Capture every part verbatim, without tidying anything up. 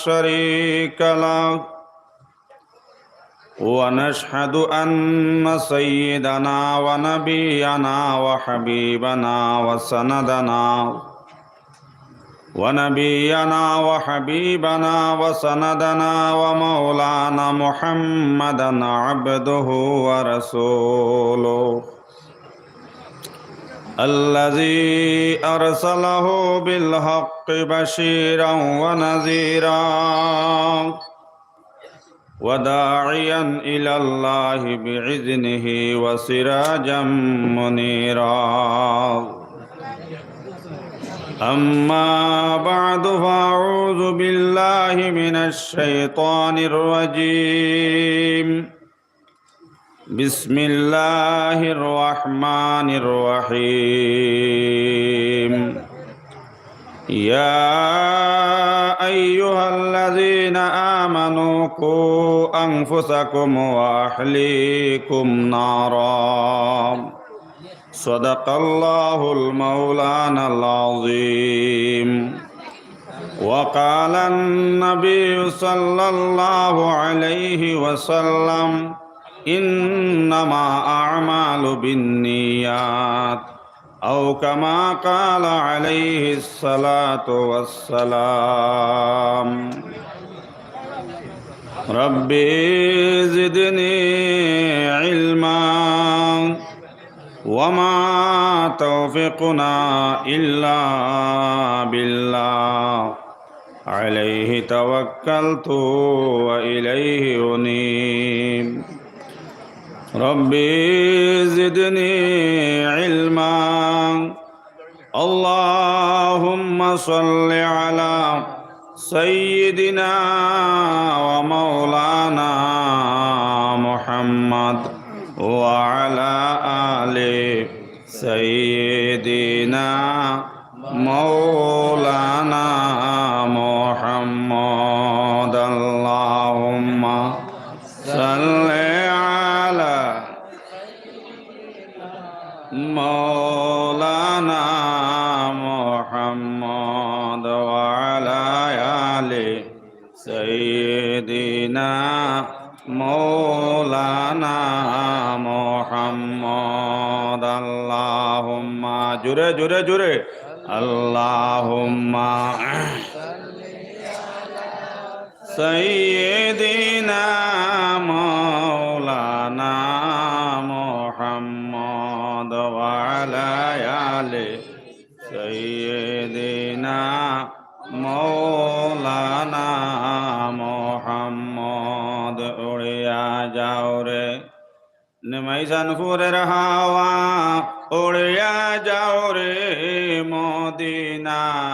شريك له، ونشهد أن سيدنا ونبينا وحبيبنا وسندنا ونبينا وحبيبنا وسندنا ومولانا محمدا عبده ورسوله، الذي أرسله بالحق بشيرا ونذيرا وداعيا إلى الله بإذنه وسراجا منيرا. أما بعد، فأعوذ بالله من الشيطان الرجيم. بسم الله الرحمن الرحيم. يا أيها الذين آمنوا قوا أنفسكم وأهليكم نارا. صدق الله المولانا العظيم. وقال النبي صلى الله عليه وسلم: إنما الأعمال بالنيات، أو كما قال عليه الصلاة والسلام. رب زدني علما، وما توفيقنا إلا بالله، عليه توكلت وإليه أنيب. رب زدني علما. اللهم صل على سيدنا ومولانا محمد وعلى آل سيدنا مولانا محمد. اللهم صل على مولانا محمد وعلى آل سيدنا مولانا محمد. اللهم، জোরে, জোরে, জোরে। اللهم سيدنا مولانا محمد وعلى آل سيدنا مولانا محمد. উড়িয়া যাও রে নিমাইশানপুরের হাওয়া, উড়িয়া যাও রে মদিনায়।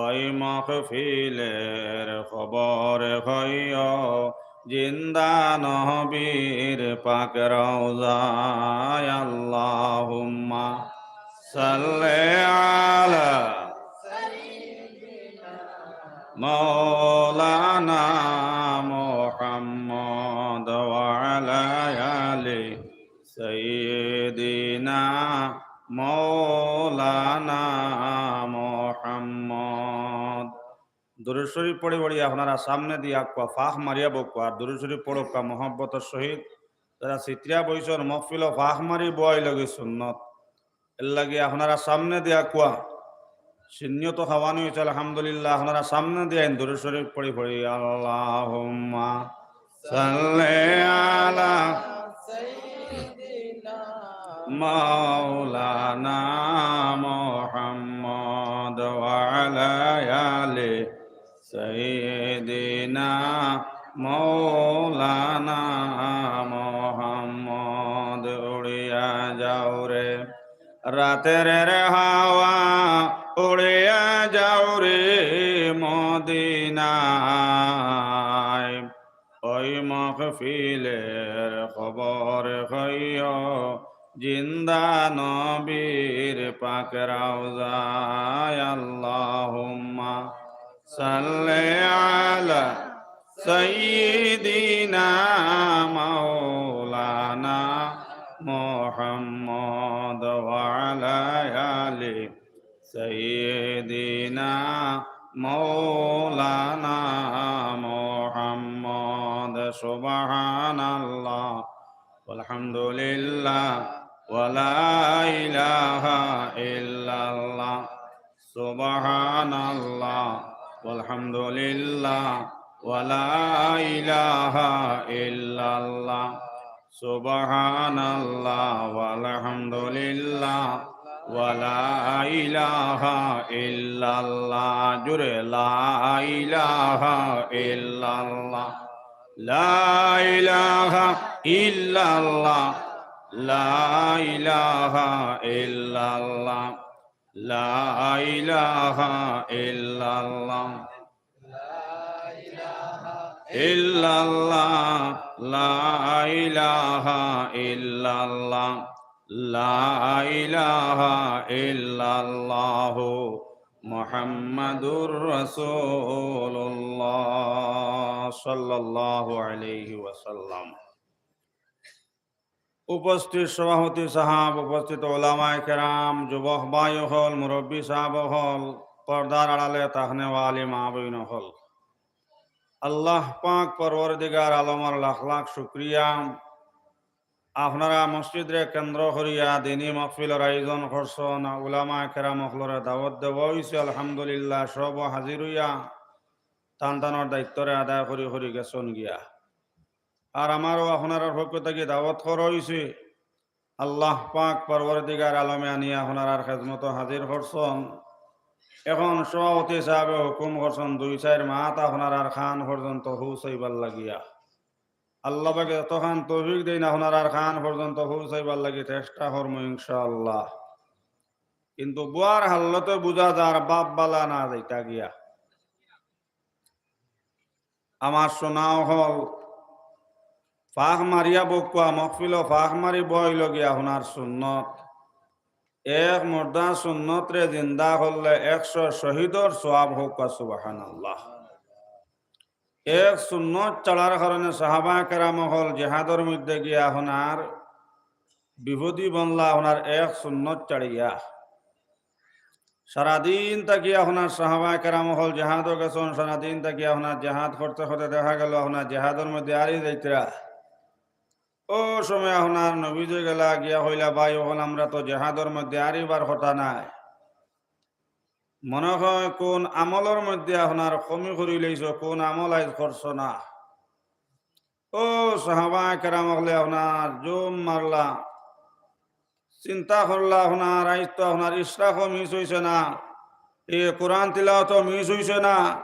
ওই মাহফিলের খবর হইও জিন্দা নবীর পাক রওজায়। আল্লাহুম্মা সাল্লি আলা মাওলানা মুহাম্মদ ওয়া আলা আলি সাইয়্যিদিনা মাওলানা মুহাম্মদ। দুরূদ শরীফ পড়ি পড়ি আপনারা সামনে দিয়া আকুয়া, ফাঁক মারিয়া বউক্কা, আর দুরূদ শরীফ পড়উক্কা মহব্বতর সহিত। যারা সিতরিয়া বইছইন, মহফিলো ফাঁক মারি বওয়াই লাগি সুন্নত। এর লাগি আপনারা সামনে দিয়া আকুয়া। সিন্নিও তো খাওয়ানি অইছে, আলহামদুলিল্লাহ। আপনারা সামনে দিয়া আইন, দুরূদ শরীফ পড়ি পড়ি, আল্লাহুম্মা সাল্লি আলা মাওলানা মুহাম্মদ ওয়া আলা আলি সাইয়্যিদিনা মাওলানা মুহাম্মদ। উড়িয়া যাও রে রাতের রে হাওয়া, উড়িয়া যাও রে মদিনায়। ওই মাহফিলের খবর হইও জিন্দা নবীর পাক রওজায়। আল্লাহুম্মা সাল্লি আলা সাইয়্যিদিনা মাওলানা মুহাম্মদ ওয়া আলা আলি سيدنا مولانا محمد. سبحان الله والحمد لله ولا إله إلا الله. سبحان الله والحمد لله ولا إله إلا الله. سبحان الله والحمد لله ولا إله إلا الله. জোরে, لا إله إلا الله. لا إله إلا الله. لا إله إلا الله. لا إله إلا الله. إلا الله. لا إله إلا الله. لا إله إلا الله. محمد رسول الله صلى الله عليه وسلم. উপস্থিত সভাপতি সাহাব, উপস্থিত ওলামায়ে কেরাম, যুবক ভাই অকল, মুরব্বী সাহাব অকল, পর্দার আড়ালে থাকনেওয়ালি মা বইন অকল, আল্লাহ পাক পরওয়ারদিগার আলমর লাখ লাখ শুকরিয়া। আপনারা মসজিদরে কেন্দ্র করিয়া দিনী মাহফিলর আয়োজন করছন, উলামায়ে কেরাম অকলরে দাওয়াত দেওয়া অইছে, আলহামদুলিল্লাহ, সব হাজির অইয়া তান তানর দায়িত্বরে আদায় করি করি গেছন গিয়া। আর আমারও আপনারার পক্ষ থাকি দাওয়াত করা অইছে। আল্লাহ পাক পরওয়ারদিগার আলমে আনিয়া আপনারার খেদমতো হাজির করছন। এখন সভাপতি সাহেবে হুকুম করছন, দুই চাইর মাত আপনারার কান পর্যন্ত পৌঁছাইবার লাগিয়া। আল্লাহ পাকে যতখান তৌফিক দেইন, আপনারার কান পর্যন্ত পৌঁছাইবার লাগি চেষ্টা করমু ইনশাআল্লাহ। কিন্তু বুয়ার হালতে বুঝা যার বাপ বালা না যাইতা গিয়া। আমার সোনা অকল, ফাঁক মারিয়া বউক্কা, মহফিলো ফাঁক মারি বওয়া অইলো গিয়া আপনার সুন্নত। এক মুর্দা সুন্নতরে জিন্দা করলে একশো শহীদর সওয়াব অউক্কা, সুবহানাল্লাহ। এক সুন্নত ছাড়ার কারণে সাহাবায়ে কেরাম অকল জেহাদর মধ্যে গিয়া আপনার বিপদি বনলা, আপনার এক সুন্নত ছাড়িয়া। সারাদিন থাকি আপনার সাহাবায়ে কেরাম অকল জেহাদো গেছন, সারাদিন থাকি আপনার জেহাদ করতে করতে দেখা গেল আপনার জেহাদর মধ্যে আরি যাইতরা। ও সময় আপনার নবীজি গেলা গিয়া কইলা, "ভাই অকল, আমরা তো জেহাদর মধ্যে আরিবার কথা নায়। মনে হয় কোন আমলর মধ্যে আপনার কমি করি লইছো, কোন আমল আইজ করছো না।" ও সাহাবায়ে কেরাম অকলে আপনার জুম মারলা, চিন্তা করলা আপনার, আইজ তো আপনার ইশরাকও মিস অইছে না, এ কোরআন তিলাওয়াতও মিস অইছে না,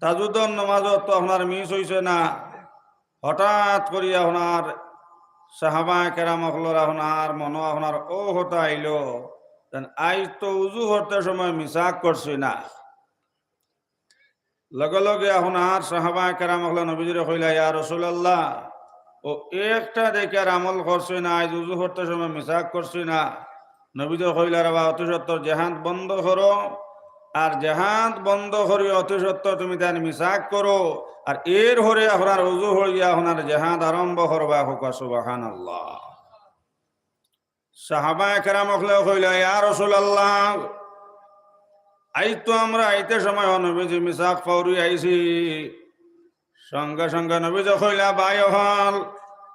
তাহাজ্জুদর নামাজও তো আপনার মিস অইছে না। হঠাৎ করি আপনার সাহাবায়ে কেরাম অকলর আপনার মনো আপনার ও কথা আইলো, যেন আইজ তো উজু করতে সময় মিসাক করছি না। লগে লগে আপনার সাহাবায়ে কেরাম অকলে নবীজিরে কইলা, "ইয়া রাসূলুল্লাহ, ও একটা দেখার আমল করছি না, আইজ উজু করতে সময় মিসাক করছি না।" নবীজি কইলা, "রে বা, অতি সত্বর জেহাদ বন্ধ করো, আর জেহাদ বন্ধ করি অতি সত্বর তুমি তাইন মিসাক করো, আর এর হরে আপনার উজু হইয়া আপনার জেহাদ আরম্ভ করবা।" কউক্কা সুবহানাল্লাহ। সাহাবায়ে কেরাম অকলে কইলা, "ইয়া রাসূলুল্লাহ, আইজ তো আমরা আইতে সময় নবীজি মিসাক ফাউরি আইছি।" সঙ্গে সঙ্গে নবীজি কইলা, "ভাই অকল,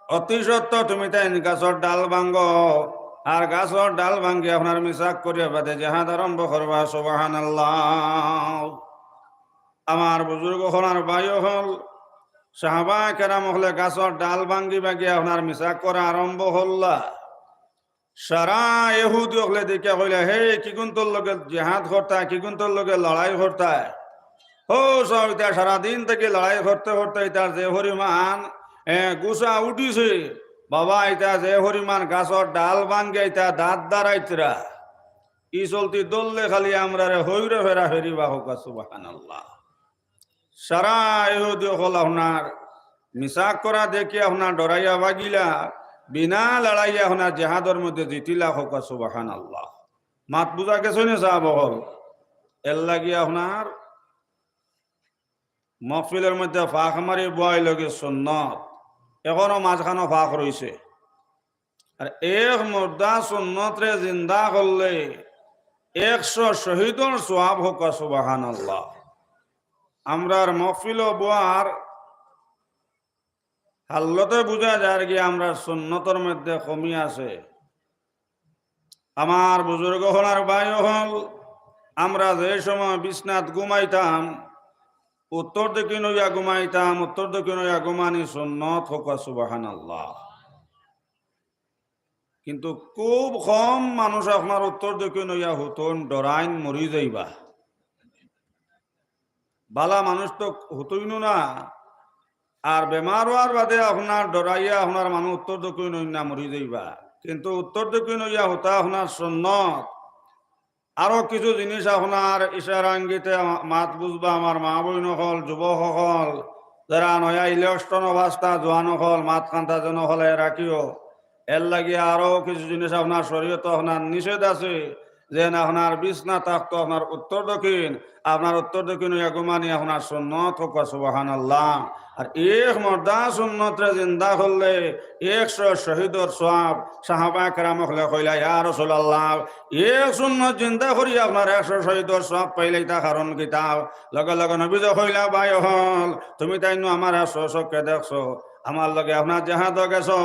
অতি সত্বর তুমি তাইন গাছর ডাল ভাঙ্গো, আর গাছর ডাল ভাঙ্গি আপনার মিসাক করিয়া বাদে জেহাদ আরম্ভ করবা।" সুবহানাল্লাহ। আমার বুজুর্গ অকল আর ভাই অকল, সাহাবায়ে কেরাম অকলে গাছর ডাল ভাঙ্গি ভাঙ্গি আপনার মিসাক করা আরম্ভ করলা। সারা ইহুদি অকলে দেখিয়া কইলা, "হে, কিগুনতর লগে জেহাদ করতায়, কিগুনতর লগে লড়াই করতায়?" ও সাব, ইতা সারাদিন থাকি লড়াই করতে করতে ইতার যে পরিমাণ, এ, গুসা উঠিছে, বাবা, ইতা যে পরিমাণ গাছর ডাল ভাঙ্গে ইতা দাঁত দাঁড়াইতরা, ই চলতি দললে খালি আমরারে হইরে ফেরা ফেরিবা। কউক্কা সুবহানাল্লাহ। সারা ইহুদি অকল আপনার মিসাক করা দেখি আপনার ডরাইয়া ভাগিলা, বিনা লড়াইয়া আপনার জেহাদর মধ্যে জিতিলা। কউক্কা সুবহানাল্লাহ। মাত বুজা গেছে নি সাব অকল? এর লাগি আপনার মহফিলর মধ্যে ফাঁক মারি বওয়া অইলো গি সুন্নত, এখনো মাঝখানো ফাঁক রইছে। আর এক মুর্দা সুন্নতরে জিন্দা করলে একশো শহীদর সওয়াব। কউক্কা সুবহানাল্লাহ। আমরার মহফিলো বওয়ার হালতে বুঝা যার গি আমরার সুন্নতর মধ্যে কমি আছে। আমার বুজুর্গ অকল আর ভাই অকল, আমরা যে সময় বিছনাত ঘুমাইতাম, উত্তর দক্ষিণ অইয়া ঘুমাইতাম, উত্তর দক্ষিণ অইয়া ঘুমানি সুন্নত। কউক্কা সুবহানাল্লাহ। কিন্তু খুব কম মানুষ আপনার উত্তর দক্ষিণ অইয়া হুতইন, ডরাইন মরি যাইবা। বালা মানুষ তো হুতইনউ না, আর বেমার অওয়ার বাদে আপনার ডরাইয়া আপনার মানুষ উত্তর দক্ষিণ অইন না, মরি যাইবা। কিন্তু উত্তর দক্ষিণ অইয়া হুতা আপনার সুন্নত। আরো কিছু জিনিস আপনার ইশারা ইঙ্গিতে আমা-, মাত বুঝবা, আমার মা বইন অকল, যুবক অকল, যারা নয়া ইলেকশন অবস্থা, জোয়ান অকল, মাত কান্তা যেন হলে রাখিও। এর লাগি আরো কিছু জিনিস আপনার শরীয়ত আপনার নিষেধ আছে, যেন আপনার বিছনা থাকতো আপনার উত্তর দক্ষিণ, আপনার উত্তর দক্ষিণ অইয়া ঘুমানি আপনার সুন্নত। কউক্কা সুবহানাল্লাহ। আর এক মুর্দা সুন্নতরে জিন্দা করলে একশো শহীদর সওয়াব। সাহাবায়ে কেরাম অকলে কইলা, "ইয়া রাসূলুল্লাহ, এক সুন্নত জিন্দা করি আপনার একশো শহীদর সওয়াব পাইলে ইতা কারণ কিতা?" লগে লগে নবীজি কইলা, "ভাই অকল, তুমি তাইন আমার স্বচক্ষে দেখছো, আমার লগে আপনার জেহাদো গেছো,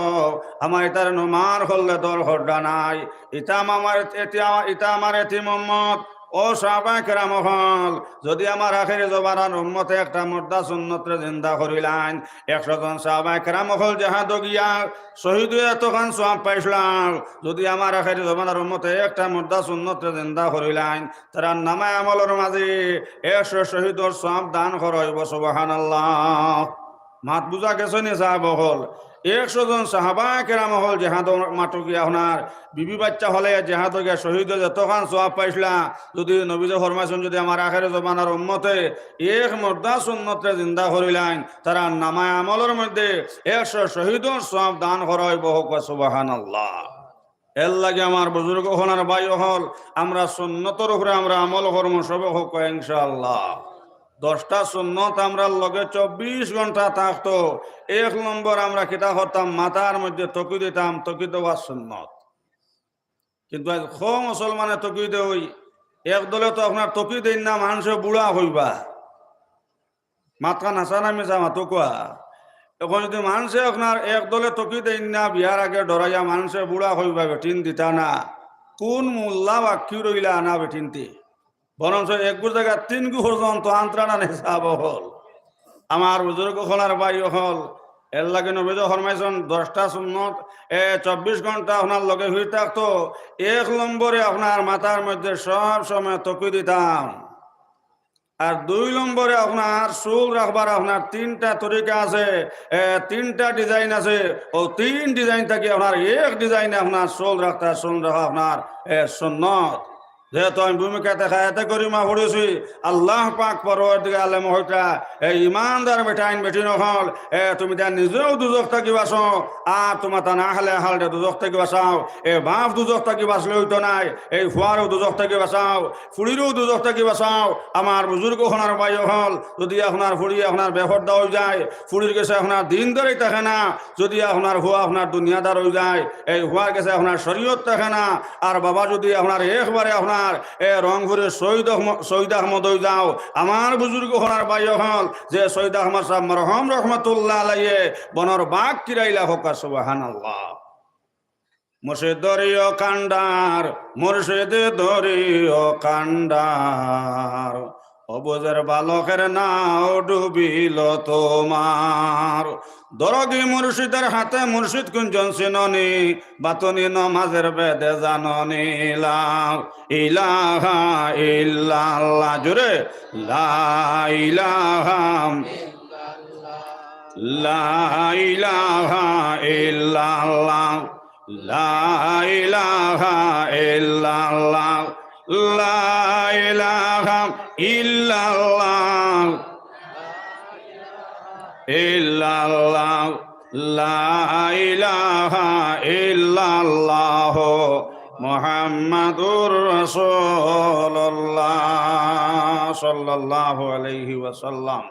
আমার ইতারে নু মার করলে দর খরডা নাই, ইতা আমার এতি-, ইতা আমার এতিম উম্মত।" ও সাহাবায়ে কেরাম অকল, যদি আমার আখেরি জমানার উম্মতে একটা মুর্দা সুন্নতরে জিন্দা করিলাইন, একশো জন সাহাবায়ে কেরাম অকল জেহাদো গিয়া শহীদ অইয়া এতখান সওয়াব পাইছলা, যদি আমার আখেরি জমানার উম্মতে একটা মুর্দা সুন্নতরে জিন্দা করিলাইন, তারার নামায়ে আমলর মাঝে একশো শহীদর সওয়াব দান করা অইবো। সুবহানাল্লাহ। মাত বুঝা গেছে নি সাহাবা অকল? একশো জন সাহাবায়ে কেরাম অকল জেহাদর মাঠো গিয়া আপনার বিবি বাচ্চা ফালাইয়া জেহাদো গিয়া শহীদ অইয়া যতখান সওয়াব পাইছলা, যদি নবীজি ফরমাইছইন, যদি আমার আখেরি জমানার উম্মতে এক মুর্দা সুন্নতরে জিন্দা করিলাইন, তারার নামায়ে আমলর মধ্যে একশো শহীদর সওয়াব দান করা অইবো। কউক্কা সুবহানাল্লাহ। এর লাগি আমার বুজুর্গ অকল আর ভাই অকল, আমরা সুন্নতর উপরে আমরা আমল করমু সবে। কউক্কা ইনশাআল্লাহ। দশটা সুন্নত আমরার লগে চব্বিশ ঘন্টা থাকতো। এক নম্বর আমরা কিতা করতাম? মাথার মধ্যে টুপি দিতাম, টুপি দেওয়া সুন্নত। কিন্তু আইজ কম মুসলমানে টুপি দেয়, এক দলে তো আপনার টুপি দেইন না, মানষে বুড়া কইবা। মাতখান হাছা না মিছা মাতো কউক্কা। অখন যদি মানষে আপনার এক দলে টুপি দেইন না, বিয়ার আগে ডরাইয়া মানষে বুড়া কইবা, বেটিন দিতা না, কুন মোল্লা বাক্কি রইলা আনা বেটিন্তে? বরঞ্চ এক গুর জাগাত তিন গু পর্যন্ত আনতরা না নি সাহাবা অকল। আমার বুজুর্গ অকল আর ভাই অকল, এর লাগি নবীজি ফরমাইছইন, দশটা সুন্নত, এ, চব্বিশ ঘন্টা আপনার লগে হই থাকতো। এক নম্বরে আপনার মাথার মধ্যে সব সময় টুপি দিতাম। আর দুই নম্বরে আপনার চুল রাখবার আপনার তিনটা তরিকা আছে, এ, তিনটা design আছে। অউ তিন design থাকি আপনার এক design-এ আপনার চুল রাখতা, চুল রাখা আপনার, এ, সুন্নত। যেহেতু আমি ভূমিকাতে হায়াতে করিমা পড়ছি, আল্লাহ পাক পরওয়ারদিগার আলম কইতা, এ ইমানদার বেটাইন বেটিন অকল, এ তুমি তাইন নিজেও দুজখ থাকি বাঁচো, আর তুমার তান আহলে হালরে দুজখ থাকি বাঁচাও। এ বাফ দুজখ থাকি বাঁচলে অইতো নায়, এই ফুয়ারেও দুজখ থাকি বাঁচাও, ফুড়িরেও দুজখ থাকি বাঁচাও। আমার বুজুর্গ অকল আর ভাই অকল, যদি আপনার ফুড়ি আপনার বেপর্দা অই যায়, ফুড়ির গেছে আপনার দিনদারি থাকে না, যদি আপনার ফুয়া আপনার দুনিয়াদার অই যায়, এই ফুয়ার গেছে আপনার শরীয়ত থাকে না, আর বাবা যদি আপনার একবারে আপনার এ রংপুরের শহীদ আহম-, শহীদ আহমদ অই যাও, আমার বুজুর্গ অকল আর ভাই অকল, যে শহীদ আহমদ সাব মরহুম রহমতুল্লাহ আলাইহি বনর বাঘ কিরাইলা। কউক্কা সুবহানাল্লাহ। মুর্শিদ ধরিও কান্ডার, মুর্শিদ ধরিও কান্ডার, অবুঝের বালকের নাও ডুবিল তোমার। ধরোগি মুর্শিদের হাতে, মুর্শিদ কুনজন চিনোনি, বাতুনি নমাজের বেদে জানোনি। লা ইলাহা ইল্লাল্লাহ, জোরে, লা ইলাহা, লা ইলাহা ইল্লাল্লাহ। لا إله إلا الله، لا إله إلا الله، إلا الله، لا إله إلا الله، محمد رسول الله، صلى الله عليه وسلم।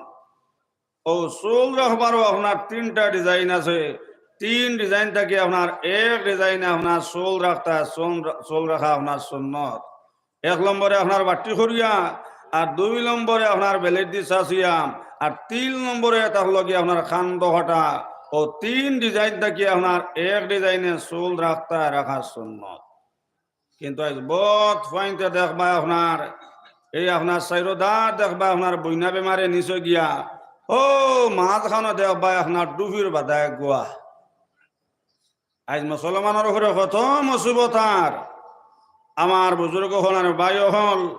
অউ চুল রাখবারও আপনার তিনটা design আছে। তিন design থাকি আপনার এক design-এ আপনার চুল রাখতা, চুল রা-, চুল রাখা আপনার সুন্নত। এক নম্বরে আপনার বাট্টি করিয়া, আর দুই নম্বরে আপনার বেলের দি চাচিয়া, আর তিন নম্বরে এটা হলো কি আপনার খান্দ ফাটা। ও তিন design থাকি আপনার এক design এ চুল রাখতা রাখা সুন্নত। কিন্তু আজ বউত ফুয়াইন্তে দেখবা আপনার, এই আপনার চাইরোদার দেখবা আপনার বইনা বেমারে নিচে গিয়া, ও মাঝখানো দেখবা আপনার ডুফির বাদায় গুয়া। আজ মুসলমানর উপরে কত মুসিবত আর। আমার বুজুর্গ অকল আর ভাই অকল,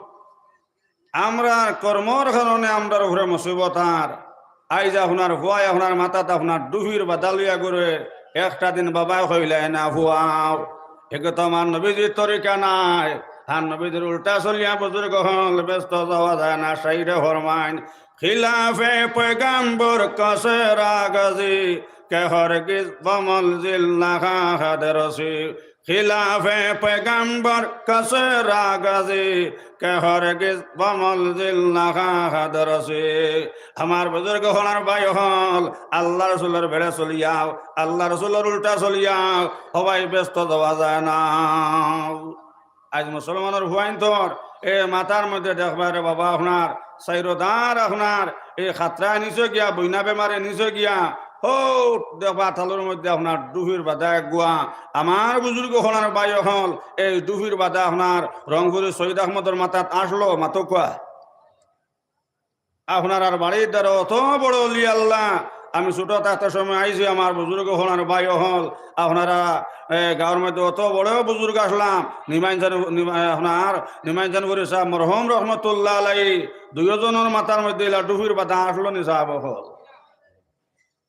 আমরার কর্মর কারণে আমরার উপরে মুসিবত আর। আইজ আপনার ফুয়ায় আপনার মাথাত আপনার ডুফির বাদা লইয়া ঘুরে, একটা দিন বাবায় কইলা না ফুয়াও, এগু তো আমার নবীজির তরিকা নায়। আর নবীজির উল্টা চলিয়া বুজুর্গ অকল ব্যস্ত যাওয়া যায় না। শাইরে ফরমাইন, خلاف پیغمبر کسے را گزی، کہ ہرگز بہ منزل نخواہد رسی. خلاف پیغمبر کسے را گزی، کہ ہرگز بہ منزل نخواہد رسی. আমার বুজুর্গ অকল আর ভাই অকল, আল্লাহ রসুলর বেড়ে চলিয়াও, আল্লাহ রসুলর উল্টা চলিয়াও, সবাই ব্যস্ত যাওয়া যায় না। আজ মুসলমানর ফুয়াইন্তর এ মাথার মধ্যে দেখবা রে বাবা, আপনার চাইরোদার আপনার এ খাতরা নিচে গিয়া, বইনা বেমারে নিচে গিয়া, হো দেখবা তালুর মধ্যে আপনার ডুফির বাদা এক গুয়া। আমার বুজুর্গ অকল আর ভাই অকল, এই ডুফির বাদা আপনার রংপুরি সৈয়দ আহমদর মাথাত আসলো, মাতো কুয়া। আপনারার বাড়ির দ্বারা অত বড় অলি আল্লাহ। আমি ছোট থাকতে সময় আইছি, আমার বুজুর্গ অকল আর ভাই অকল, আপনারা, এ, গাঁওর মধ্যে অত বড় বুজুর্গ আসলাম, নিমাইনজান, নিমা-, আপনার নিমাইনজান করি সাহেব মরহুম রহমতুল্লাহ আলাই, দুইজনর মাথার মধ্যে ইলা ডুফির বাদা আসলো নি সাহেব অকল।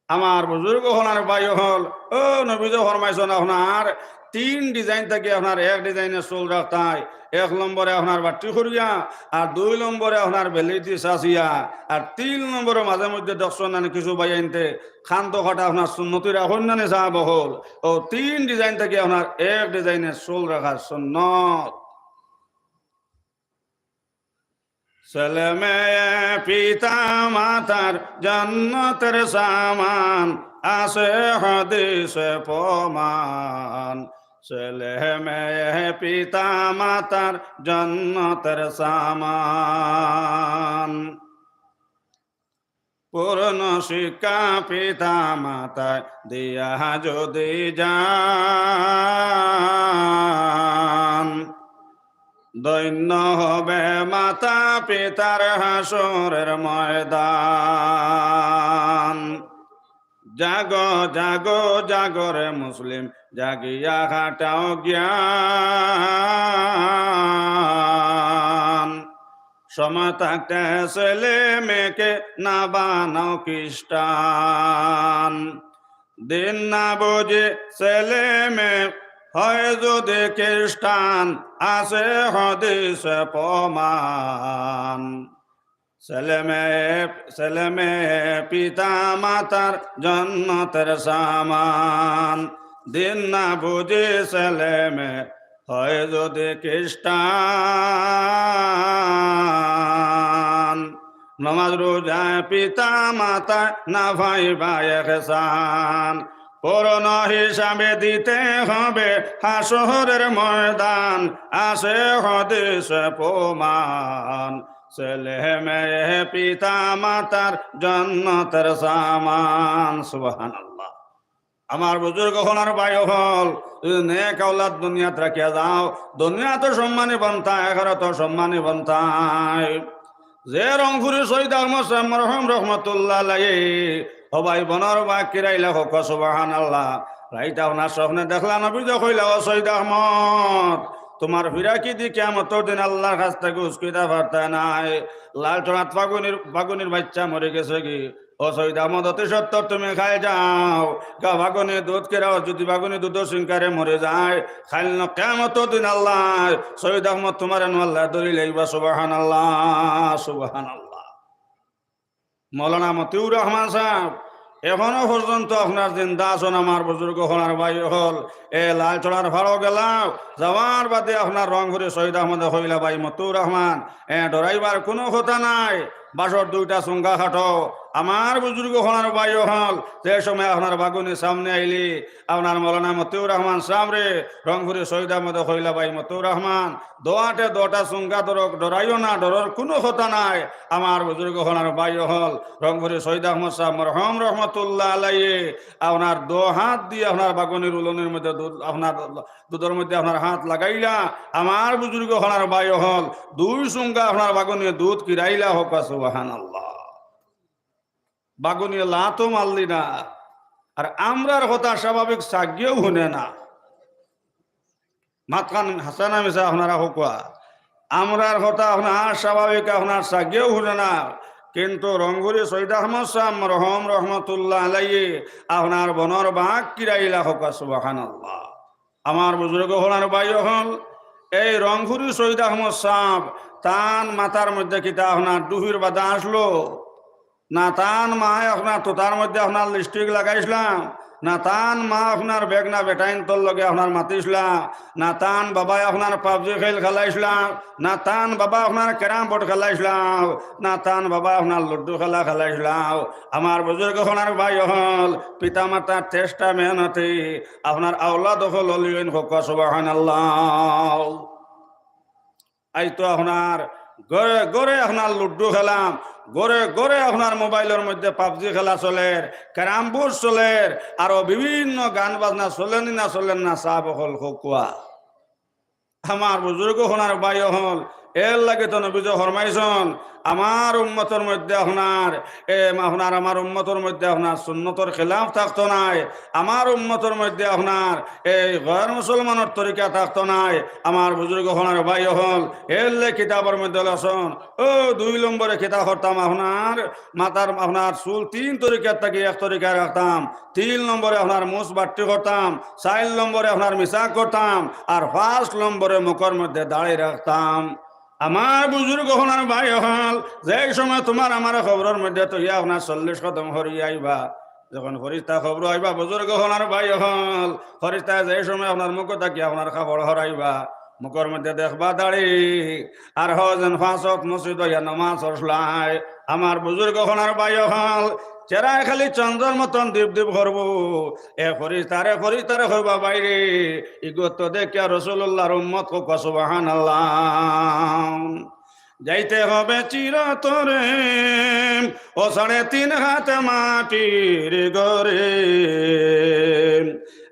আমার বুজুর্গ অকল আর ভাই অকল, ও নবীজি ফরমাইছন আপনার তিন design থাকি আপনার এক design এ চুল রাখতায়। এক নম্বরে আপনার বাট্টি করিয়া, আর দুই নম্বরে আপনার বেলের দি চাচিয়া, আর তিন নম্বরে মাঝে মধ্যে দেখছন না কিছু ভাইয়াইন্তে খান্দ ফাটা আপনার সুন্নতি রাখইন না নি সাহেব অকল। ও তিন design থাকি আপনার এক design এ চুল রাখার সুন্নত। ছেলে মেয়ে পিতা মাতার জন্নতের সামান, আছে হাদিসে প্রমাণ। ছেলে মেয়ে পিতা মাতার জন্নতের সামান। পূর্ণ শিক্ষা পিতা মাতায় দিয়া যদি যান, ধন্য হবে মাতা পিতার হাসরের ময়দান। জাগো, জাগো, জাগো রে মুসলিম, জাগিয়া খাটাও জ্ঞান। সময় থাকতে ছেলে মেয়েকে না বানাও খ্রিস্টান। দিন না বুঝে ছেলে মেয়ে হয় যদি খ্রিস্টান, আছে হাদিসে প্রমাণ। ছেলে মেয়ে, ছেলে মেয়ে পিতা মাতার জন্নতের সামান। দিন না বুঝে ছেলে মেয়ে হয় যদি খ্রিস্টান। নমাজ রোজায় পিতা মাতায় না পাইবা এহসান। পূর্ণ হিসাবে দিতে হবে হাসরের ময়দান, আছে হাদিসে প্রমাণ। ছেলে মেয়ে পিতা মাতার জন্নতের সামান। সুবহানাল্লাহ। আমার বুজুর্গ অকল আর ভাই অকল, যদি নেক আওলাদ দুনিয়াত রাখিয়া যাও, দুনিয়াত সম্মানী বনতা, আখেরাত সম্মানী বনতায়। যে রংপুরি শহীদ আহমদ সাহেব মরহুম রহমতুল্লাহ আলাইহি, ও ভাই বনর বাগ কিরাইলা হক, সুবহানাল্লাহ। রাইত আপনার স্বপ্নে দেখলা নবীজি কইলা, "ও শহীদ আহমদ, তোমার ফিরাকি দি কিয়ামতর দিন আল্লাহর কাছ থাকি উস্কিতা পারতায় নায়।" লাল টনাত ফাগুনির, ফাগুনির বাইচ্চা মরি গেছে গি। ও শহীদ আহমদ, অতি সত্বর তুমি খাই যাও। গা ফাগুনি দুধ কেরাও, যদি ফাগুনি দুধ সিংকারে মরে যায়, খাইল না কিয়ামতর দিন আল্লাহ, শহীদ আহমদ তোমারে নু আল্লাহ ধরি লইবা। সুবহানাল্লাহ, সুবহানাল্লাহ। মৌলানা মতিউর রহমান সাহেব এখনো পর্যন্ত আপনার জিন্দা আছন, আমার বুজুর্গ অকল আর ভাই অকল। এ লাল টনার ফাড়ো গেলাও, যাওয়ার বাদে আপনার রংপুরি শহীদ আহমদে কইলা, "ভাই মতিউর রহমান, এ ডরাইবার কুনু কথা নাই, বাঁশর দুইটা চুঙ্গা কাটো, আমার বুজুর্গ অকল আর ভাই অকল, যে সময় আপনার বাগুনি সামনে আইলে, আপনার মৌলানা মতিউর রহমান সাবরে, রংপুরি শহীদ আহমদে কইলা, "ভাই মতিউর রহমান, দোয়াটে দোটা চুঙ্গা ধরো, ডরাইও না, ডরর কুনু কথা নাই।" আমার বুজুর্গ অকল আর ভাই অকল, রংপুরি শহীদ আহমদ সাব মরহুম রহমতুল্লাহ আলাইহি, আপনার দো হাত দি আপনার বাগুনির উলনির মধ্যে দুধ, আপনার দুধর মধ্যে আপনার হাত লাগাইলা, আমার বুজুর্গ অকল আর ভাই অকল, দুই চুঙ্গা আপনার বাগুনিয়ে দুধ কিরাইলা, কউক্কা সুবহানাল্লাহ। বাগুনিয়ে লাতও মারলি না। আর আমরার কথা স্বাভাবিক ছাগিয়েও হুনে না। মাতখান হাছা না মিছা আপনারা কউক্কা। আমরার কথা আপনার স্বাভাবিক আপনার ছাগিয়েও হুনে না। কিন্তু রংপুরি শহীদ আহমদ সাব মরহুম রহমতুল্লাহ আলাইহি আপনার বনর বাঘ কিরাইলা, কউক্কা সুবহানাল্লাহ। আমার বুজুর্গ অকল আর ভাই অকল, এই রংপুরি শহীদ আহমদ সাব, তান মাথার মধ্যে কিতা আপনার ডুফির বাদা আসলো? না তান মায় আপনার তুতার মধ্যে আপনার লিপস্টিক লাগাইছলা, না তান মা আপনার বেগনা বেটাইন্তর লগে আপনার মাতিছলা, না তান বাবায় আপনার পাবজি খেল খেলাইছলা, না তান বাবা আপনার ক্যারাম বোর্ড খেলাইছলা, না তান বাবা আপনার লুডু খেলা খেলাইছলা। আমার বুজুর্গ অকল আর ভাই অকল, পিতা মাতার চেষ্টা মেহনতে আপনার আওলাদ অকল অলিয়ইন, কউক্কা সুবহানাল্লাহ। আইজ তো আপনার ঘরে ঘরে আপনার লুডু খেলাম, ঘরে ঘরে আপনার মোবাইলর মধ্যে পাবজি খেলা চলের, ক্যারাম বোর্ড চলের, আরো বিভিন্ন গান বাজনা চলের নি না চলের না, সাব অকল কউক্কা। আমার বুজুর্গ অকল আর ভাই অকল, এর লাগি তো নবীজি ফরমাইছন, আমার উম্মতর মধ্যে আপনার, এ, আপনার আমার উম্মতর মধ্যে আপনার সুন্নতর খিলাফ থাকতো নায়, আমার উম্মতর মধ্যে আপনার এই গয়র মুসলমানর তরিকা থাকতো নায়। আমার বুজুর্গ অকল আর ভাই অকল, এর লাগি কিতাবর মধ্যে লেখছন, ও দুই নম্বরে কিতা করতাম আপনার, মাথার আপনার চুল তিন তরিকার থাকি এক তরিকায় রাখতাম, তিন নম্বরে আপনার মুছ বাট্টি করতাম, চাইর নম্বরে আপনার মিছাক করতাম, আর পাঁচ নম্বরে মুখর মধ্যে দাড়ি রাখতাম। আমার বুজুর্গ অকল আর ভাই অকল, যেই সময় তুমার আমার কবরর মধ্যে থইয়া আপনার চল্লিশ কদম হরিয়া আইবা, যখন ফিরিস্তা কবরো আইবা, বুজুর্গ অকল আর ভাই অকল, ফিরিস্তায় যেই সময় আপনার মুখ থাকি আপনার কাপড় হরাইবা, মুখর মধ্যে দেখবা দাড়ি, আর হজেন পাঁচ ওয়াক্ত মসজিদ আইয়া নামাজ পড়ছলায়। আমার বুজুর্গ অকল আর ভাই অকল, চেহারায় খালি চন্দ্রর মতন দীপ দীপ করবো। এ ফিরিস্তারে, ফিরিস্তারে কইবা, "ভাইরে, ইগু তো দেখিয়া রাসুলুল্লাহর উম্মত", কউক্কা সুবহানাল্লাহ। যাইতে হবে চিরতরে ও সাড়ে তিন হাত মাটির ঘরে।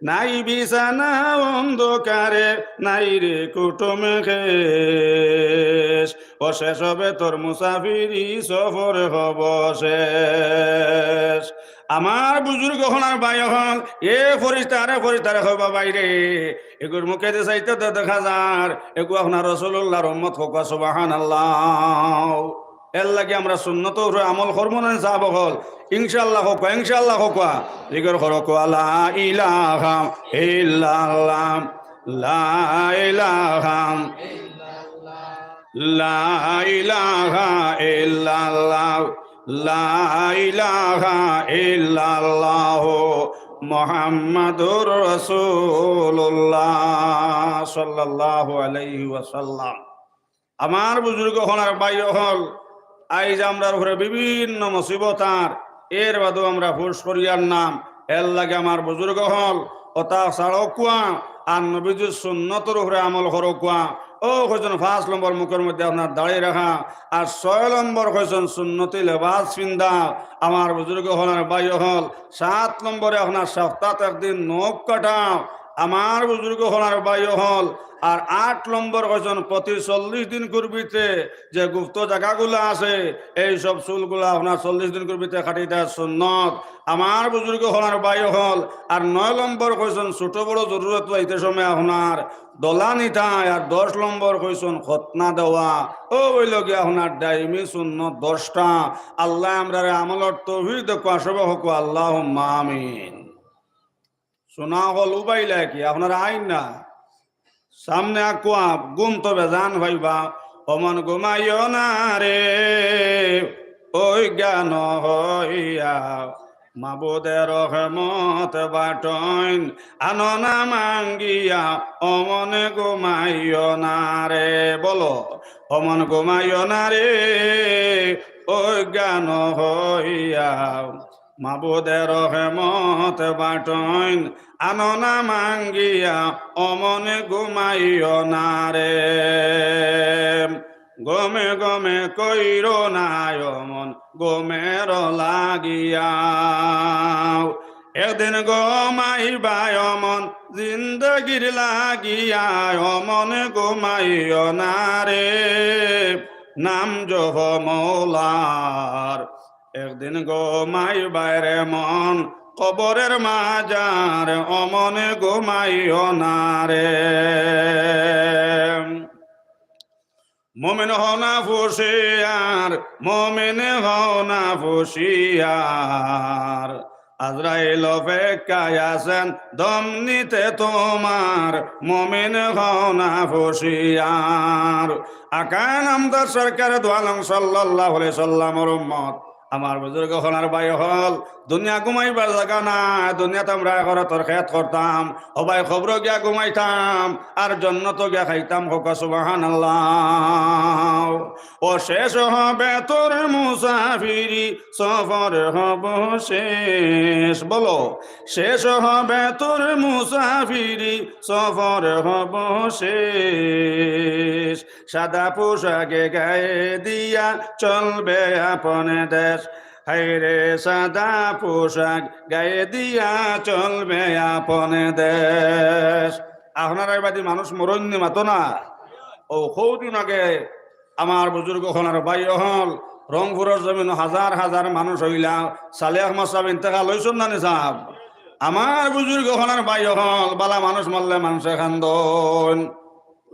নাই বিছানা অন্ধকারে, নাই রে কুটুম খেশ। ও শেষ হবে তোর মুসাফিরি সফর হব শেষ। আমার বুজুর্গ অকল আর ভাই অকল, এ ফিরিস্তারে, ফিরিস্তারে কইবা, "ভাইরে, এগুর মুখে যে চাইতে তো দেখা যার, এগু আপনার রাসুলুল্লাহর উম্মত", কউক্কা সুবহানাল্লাহ। এর লাগি আমরা সুন্নতর উপরে আমল করমু না নি সাব অকল? ইনশাআল্লাহ কউক্কা, ইনশাআল্লাহ কউক্কা। জিকির করো কউক্কা, লা ইলাহা ইল্লাল্লাহ, লা ইলাহা, লা ইলাহা ইল্লাল্লাহ, লা ইলাহা ইল্লাল্লাহ, মুহাম্মাদুর রাসুলুল্লাহ সাল্লাল্লাহু আলাইহি ওয়াসাল্লাম। আমার বুজুর্গ অকল আর ভাই অকল, আইজ আমরার উপরে বিভিন্ন মুসিবত আর এর বাদেও আমরা ফুস করিয়ার নাম, এর লাগি আমার বুজুর্গ অকল, অতা ছাড়উক্কা, আর নবীজির সুন্নতর উপরে আমল করউক্কা। ও কইছন পাঁচ নম্বর মুখর মধ্যে আপনার দাড়ি রাখা, আর ছয় নম্বর কইছন সুন্নতি লেবাস পিন্দা। আমার বুজুর্গ অকল আর ভাই অকল, সাত নম্বরে আপনার সপ্তাত একদিন নখ কাটা। আমার বুজুর্গ অকল আর ভাই অকল, আর আট নম্বর কইছন প্রতি চল্লিশ দিনকুর ভিতরে যে গুপ্ত জাগাগুলা আছে, এই সব চুলগুলা আপনার চল্লিশ দিনকুর ভিতরে কাটি দেওয়া সুন্নত। আমার বুজুর্গ অকল আর ভাই অকল, আর নয় নম্বর কইছন ছোট বড় জরুরত অইতে সময় আপনার দলা নিতায়, আর দশ নম্বর কইছন খতনা দেওয়া। ও অইলো গিয়া আপনার দাইমি সুন্নত দশটা। আল্লায় আমরারে আমলর তৌফিক দেউক্কা, সবে কউক্কা আল্লাহুম্মা আমিন। সোনা অকল উবাইলা কি? আপনারা আইন না। সামনে আকুয়া, ঘুম তো বেজান পাইবা। ও মন ঘুমাইও না রে, অজ্ঞান হইয়া। মাবুদে রহমত বাটইন, আনো না মাঙ্গিয়া। ও মন ঘুমাইও না রে, বলো। ও মন ঘুমাইও না রে, অজ্ঞান হইয়া মাবুদে রহমত বাটইন, আনো না মাঙ্গিয়া অমন ঘুমাইও না রে। গমে গমে কইরো না অমন গমের লাগিয়া। একদিন ঘুমাইবা অমন জিন্দেগির লাগিয়া, অমন ঘুমাইও না রে। নাম জপ মৌলার, একদিন ঘুমাইবায় রে মন কবরের মাজার, অমন ঘুমাইও না রে। মুমিন হও না হুঁশিয়ার, মুমিন হও না হুঁশিয়ার। আজরাইল অপেক্ষায় আছেন দম নিতে তোমার, মুমিন হও না হুঁশিয়ার। আকা নামদার সরকার দু আলম সাল্লাল্লাহু আলাইহি সাল্লামর উম্মত, আমার বুজুর্গ অকল আর ভাই অকল, দুনিয়া ঘুমাইবার জাগা নায়। দুনিয়াত আমরা আখেরাতর খেত করতাম, অউ ভাই কবরো গিয়া ঘুমাইতাম, আর জন্নতো গিয়া খাইতাম। কউক্কা সুবহানাল্লাহ। ও শেষ হবে তোর মুসাফিরি, সফর হব শেষ। বলো, শেষ হবে তোর মুসাফিরি, সফর হব শেষ। সাদা পোশাকে গায়ে দিয়া চলবে আপন দেশ। হায়রে, সাদা পোশাক গায়ে দিয়া চলবে আপন দেশ। আপনারার বাদে মানুষ মরইন নি, মাতো না। অউ কয়দিন আগে আমার বুজুর্গ অকল আর ভাই অকল, রংপুরর জমিনো হাজার হাজার মানুষ অইলা। সালেহ আহমদ সাব ইন্তেকাল অইছইন না নি সাব? আমার বুজুর্গ অকল আর ভাই অকল, বালা মানুষ মরলে মানষে কান্দইন।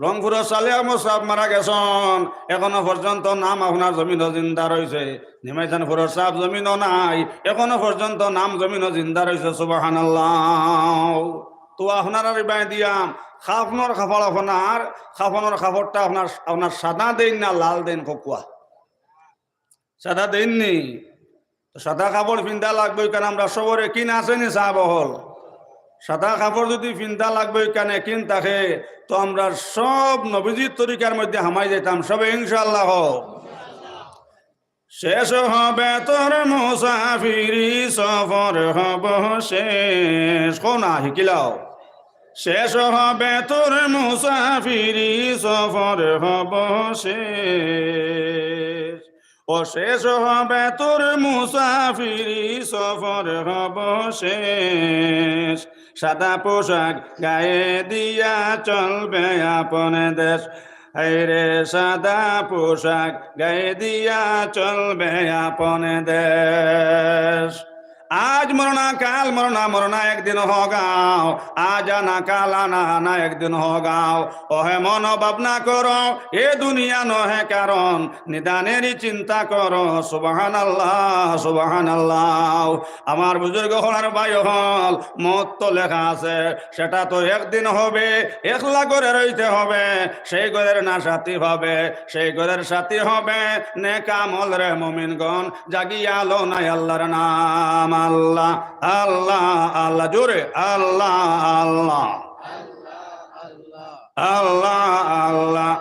রংপুরর সালেহ আহমদ সাব মারা গেছইন, এখনো পর্যন্ত নাম আপনার জমিনো জিন্দা রইছে। নিমাইজানপুরর সাব জমিনো নাই, এখনো পর্যন্ত নাম জমিনো জিন্দা রইছে। সুবহানাল্লাহ। তো আপনারার বায় দিয়া কাফনর কাপড় আপনার, কাফনর কাপড়টা আপনার, আপনার সাদা দেইন না লাল দেইন কউক্কা? সাদা দেইন নি? তো সাদা কাপড় পিন্দা লাগবো, কারণ আমরা সবর একই নাছে নি সাব অকল। সাদা কাপড় যদি পিন্দা লাগবো, কারণ একই থাকে, তো আমরা সব নবীজির তরিকার মধ্যে হামাই যাইতাম সবে ইনশাআল্লাহ। শেষ হবে তোর মুসাফিরি, সফর হব শেষ। কও না, হিকিলাও। শেষ হবে তোর মুসাফিরি, সফর হব শেষ। ও শেষ হবে তোর মুসাফিরি, সফর হব শেষ। সাদা পোশাক গায়ে দিয়া চলবে আপন দেশ। হায়রে, সাদা পোশাক গায়ে দিয়া চলবে আপন দেশ। আজ মরনা কাল মরনা, মরনা একদিন হগাও। আজ আনা কাল আনা, আনা একদিন হগাও। ওহে মন ভাবনা করো, এ দুনিয়া নহে কারণ, নিদানেরই চিন্তা করো। সুবহানাল্লাহ, সুবহানাল্লাহ। আমার বুজুর্গ অকল আর ভাই অকল, মউত তো লেখা আছে, সেটা তো একদিন হবে। একলা ঘরে রইতে হবে, সেই ঘরের না সাথী হবে, সেই ঘরের সাথী হবে নেক আমলরে মুমিনগণ। জাগিয়া লও না আল্লাহর নাম। আল্লাহ, আল্লাহ, আল্লাহ। জোরে আল্লাহ, আল্লাহ। আল্লাহ, আল্লাহ,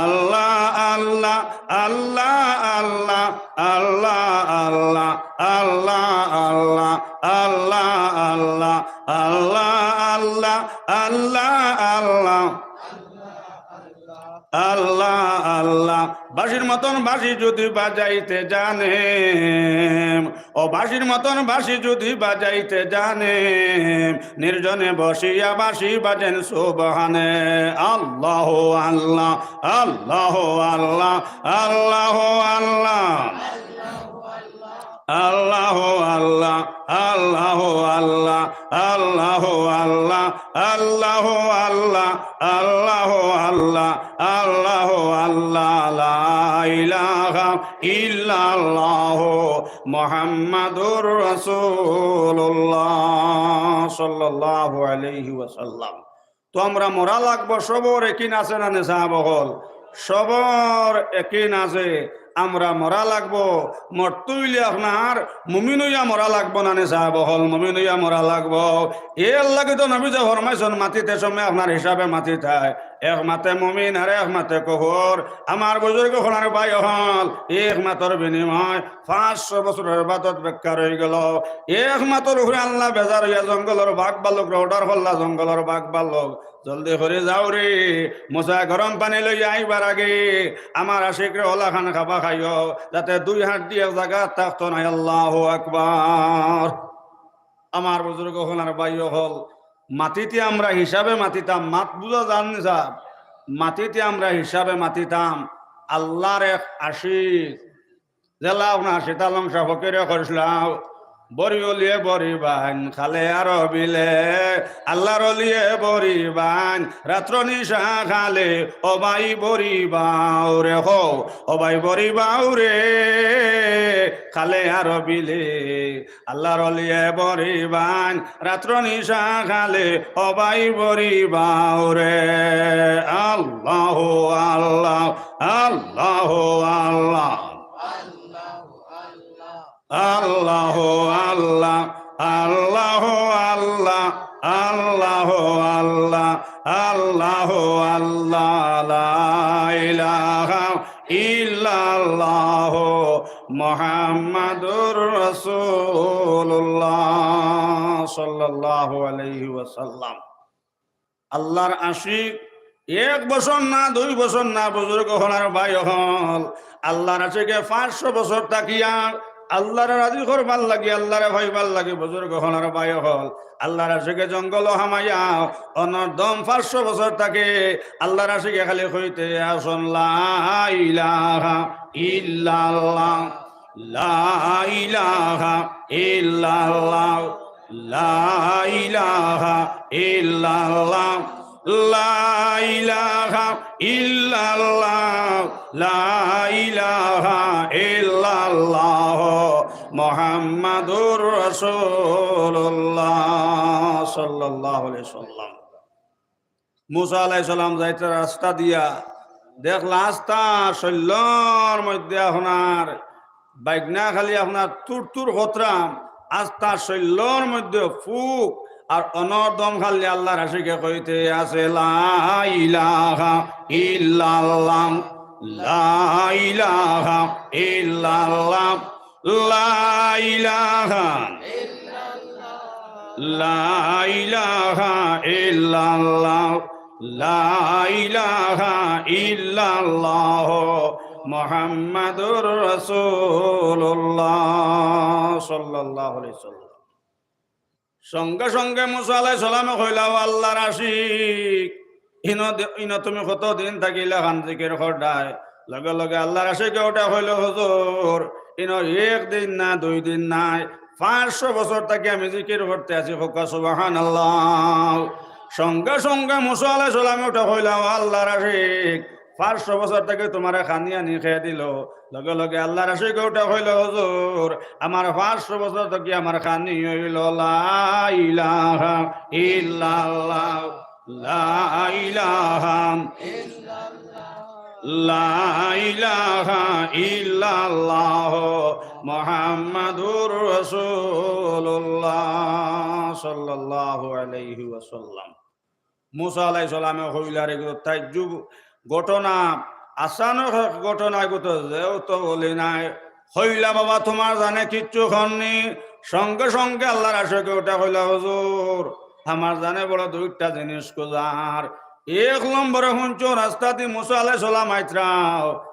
আল্লাহ, আল্লাহ। আল্লাহ, আল্লাহ, আল্লাহ। বাঁশির মতন বাঁশি যদি বাজাইতে জানে, ও বাঁশির মতন বাঁশি যদি বাজাইতে জানে, নির্জনে বসিয়া বাঁশি বাজেন সুবহানে। আল্লাহ, আল্লাহ, আল্লাহ, আল্লাহ, আল্লাহ। আল্লাহ, আল্লাহ, আল্লাহ, আল্লাহ, আল্লাহ, আল্লাহ, আল্লাহ, আল্লাহ, আল্লাহ, আল্লাহ, আল্লাহ, আল্লাহ, লা ইলাহা ইল্লাল্লাহু মুহাম্মাদুর রাসূলুল্লাহ সাল্লাল্লাহু আলাইহি ওয়াসাল্লাম। তো আমরা মরা লাগবো, সবর একিন আছে না নি সাব অকল? সবর একিন আছে। আমরা মরা লাগবো। মরতে অইলে আপনার মুমিন অইয়া মরা লাগবো না নি সাব অকল? মুমিন অইয়া মরা লাগবো। এর লাগি তো নবীজি ফরমাইছইন, মাতিতে সময় আপনার হিসাবে মাতিতায়। এক মাতে মুমিন আর এক মাতে কুফর। আমার বুজুর্গ অকল আর ভাই অকল, এক মাতর বিনিময় পাঁচশো বছরর ইবাদত বেকার অইগেলো। এক মাতর উপরে আল্লাহ বেজার অইয়া জঙ্গলর বাঘ ভাল্লুকরে order করলা, জঙ্গলর বাঘ ভাল্লুক, জলদি করি যাও রে, মুসা গরম পানি লইয়া আইবার আগে আমার আশিকরে অলাখান খাবা খাইও, যাতে দুই হাড্ডি এক জাগাত থাকতো নায়। আল্লাহু আকবার। আমার বুজুর্গ অকল আর ভাই অকল, মাতিতে আমরা হিসাবে মাতিতাম, মাত বুজা যার নি সাব, মাতিতে আমরা হিসাবে মাতিতাম। আল্লাহর এক আশিক, যেলা আপনার সীতালংসা ফকিরে কইছলা, বড়ি অলিয়ে বড়ি বাইন, খালে আর বিলে, আল্লাহর অলিয়ে বড়ি বাইন, রাত্র নিশা খালে, ও ভাই বড়ি বাউরে, কও, ও ভাই বড়ি বাউরে, খালে আর বিলে, আল্লাহর অলিয়ে বড়ি বাইন, রাত্র নিশা খালে, ও ভাই বড়ি বাউরে। আল্লাহু আল্লাহ, আল্লাহু আল্লাহ। আল্লাহু আল্লাহ, আল্লাহু আল্লাহ, আল্লাহু আল্লাহ, আল্লাহু আল্লাহ, লা ইলাহা ইল্লাল্লাহু মুহাম্মাদুর রাসূলুল্লাহ সাল্লাল্লাহু আলাইহি ওয়াসাল্লাম। আল্লাহর আশিক এক বছর না, দুই বছর না, বুজুর্গ অকল আর ভাই অকল, আল্লাহর আশিকে পাঁচশো বছর থাকিয়া আল্লাহরে রাজি করবার লাগি, আল্লাহরে পাইবার লাগি, বুজুর্গ অকল আর ভাই অকল, আল্লাহর আশিকে জঙ্গলো হামাইয়া অনর দম পাঁচশো বছর থাকে। আল্লাহর আশিকে খালি কইতে আছইন, লা ইলাহা ইল্লাল্লাহ, লা ইলাহা ইল্লাল্লাহ, লা ইলাহা ইল্লাল্লাহ, লা ইলাহা ইল্লাল্লাহ, লা ইলাহা ইল্লাল্লাহ, মুহাম্মাদুর রাসূলুল্লাহ সাল্লাল্লাহু আলাইহি ওয়াসাল্লাম। মুসা আলাইহিস সালাম যাইতে রাস্তা দিয়া দেখলা আস্তা শৈলর মধ্যে আপনার বাইগনা খালি আপনার তুর তুর খতরাম, আস্তা শৈলর মধ্যে ফুক, আর অনর দম খালি আল্লাহর আশিকে কইতে আছে, লা ইলাহা ইল্লাল্লাহ, লা ইলাহা ইল্লাল্লাহ, লা ইলাহা, লা ইলাহা ইল্লাল্লাহ, লা ইলাহা ইল্লাল্লাহ, মুহাম্মাদুর রাসূলুল্লাহ সাল্লাল্লাহু আলাইহি ওয়াসাল্লাম। সঙ্গে সঙ্গে মুসা আলাইহিস সালামে কইলা, "ও আল্লাহর আশিক, ইনো দে-, ইনো তুমি কতদিন থাকি ইলাখান জিকির কররায়?" লগে লগে আল্লাহর আশিকে উঠা কইল, "হুজুর, ইনো এক দিন না, দুই দিন নায়, পাঁচশো বছর থাকি আমি জিকির করতে আছি।" কউক্কা সুবহানাল্লাহ। সঙ্গে সঙ্গে মুসা আলাইহিস সালামে উঠা কইলা, "ও আল্লাহর আশিক, পাঁচশো বছর থাকি তুমারে খানি আনি খেয়ে দিল।" লগে লগে আল্লাহর আশিকে উঠা কইল, "হুজুর, আমার পাঁচশো বছর থাকি আমার খানি অইল লা ইলাহা ইল্লাল্লাহ, লা ইলাহা, লা ইলাহা ইল্লাল্লাহ, মুহাম্মাদুর রাসূলুল্লাহ সাল্লাল্লাহু আলাইহি ওয়াসাল্লাম।" মুসা আলাইহিস সালামে কইলা, রে, এগু তো তাজ্জুব ঘটনা, আচানক এক ঘটনা, এগু তো যেও তো বলি নাই। কইলা, "বাবা, তুমার জানে কিচ্ছু করনি?" সঙ্গে সঙ্গে আল্লাহর আশিকে উঠা কইলা, "হুজুর, আমার জানে বড় দুইটা জিনিস খুজার। এক নম্বরে হুনছো রাস্তা দি মুসা আলাইহিস সালাম আইতরা,